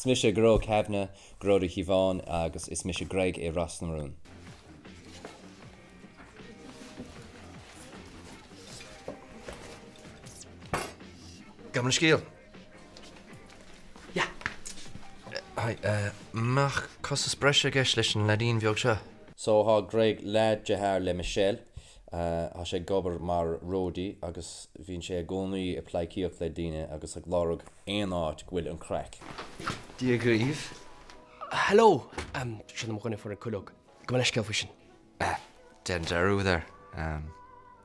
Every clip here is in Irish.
Is mise Gearóid Kavanagh, Gearóid Ó Cíobháin agus is mise Greg i Ros na Rún. Gabh mo leithscéal. Yeah. Hi, mbeadh costas breise i gceist leis an leaidín bheag seo? So thá Greg leath-deartháir le Michelle. Thá sé ag obair mar roadie agus bhíonn sé i gcónaí ag pleidhcíocht le daoine agus ag lorg aon áit go bhfuil an craic. Dia dhaoibh. Hello! Sin mo dhuine a fuair an cuileog. Gabh mo leithscéal faoi sin. Déan dearúd air.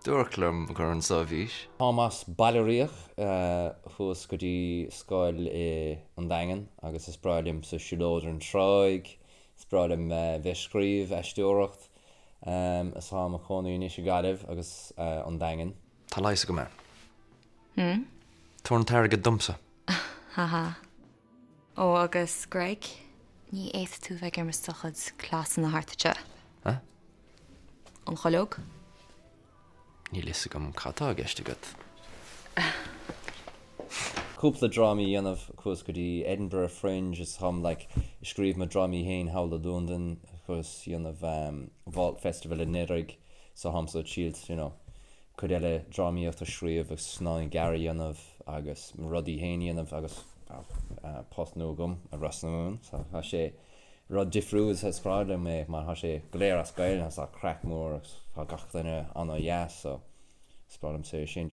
Dúradh liom gur anseo a bhís. Táim as Baile Riach, chuas go dtí scoil i an Daingean agus is breá liomsa siúlóid ar an tráigh, is breá liom bheith ag scríobh, aisteoireacht. Is táim i mo chónaí anois i Gaillimh agus an Daingean. Tá leigheas agam air. Tabhair an t-airgead domsa. Haha. Ó agus Greg, ní fhéadfaidh tú bheith ag imirt do chuid cleasanna thart anseo. Huh? An chuileog? Níl fhios agam cad tá i gceist agat. Cúpla drámaí a dhéanamh, chuas go dtí Edinburgh Fringe is táim like ag scríobh mo drámaí féin thall i Londain, chuas dhéanamh Vault Festival anuraidh so táimse ag triailt you know cuid eile drámaíocht a scríobh agus scannáin gearr a dhéanamh agus mo rudaí féin a dhéanamh agus post nua agam i Ros na Rún so tá sé rud difriúil is is breá liom é mar tá sé go léir as Gaeilge agus tá craic mór agus tá gach duine an-dheas so is breá liomsa é sin.